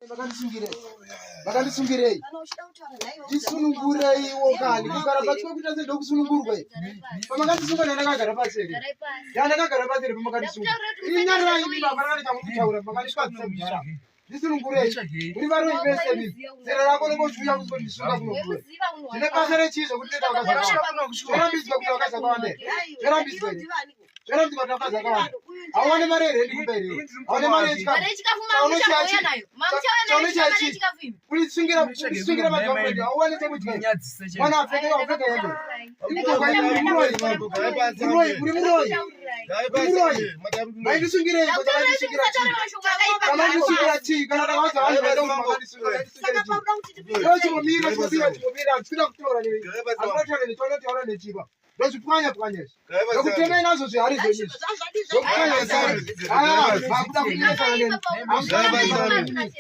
Makandisungirei? Makandisungirei? Ndisunungureiwo kani. Kugara pasi kwekuita sendokusunungurwa here? Pamakandisunga ndandakagara pasi here? Ndandakagara pasi here pamakandisunga? Ini nyararai imi baba rani chamukutaura makandiswadzisa kudhara. Ndisunungurei. Muri varoyi vese imi. Zera rako rongochiuya kuzondisunga kunokura. Zvine basa rechii zvekuti ndoita vakadzi vakawanda? Zvorambidzwa kuita vakadzi vakawanda here? Zvorambidzwa here? Zvorambidzwa kuita vakadzi vakawanda. Hauwane mari here ndikupe here? Hauwane mari yechikafu? Kuisungira kuisungira magirlfriend hauwane chekudya. Mwana apfeke apfeke hembe. Muroyi muroyi uri muroyi. Muroyi. Maindisungirei ko chamaindisungira chii? Chamaindisungira chii? Kana ndakaudza vanhu vaida kuti makandisungira chii? Yo chimomira chimomira chimomira handisikuda kutaura newe. Handikuda kutaura newe chaunotaura nechiva. Ndozvipwanya pwanya izvi. Ndokutemei nazvo zvihari zvenyu izvi. Ndokupwanya izvi. Ah, makuda kundinesana neni. Hamuna kundinesana neni.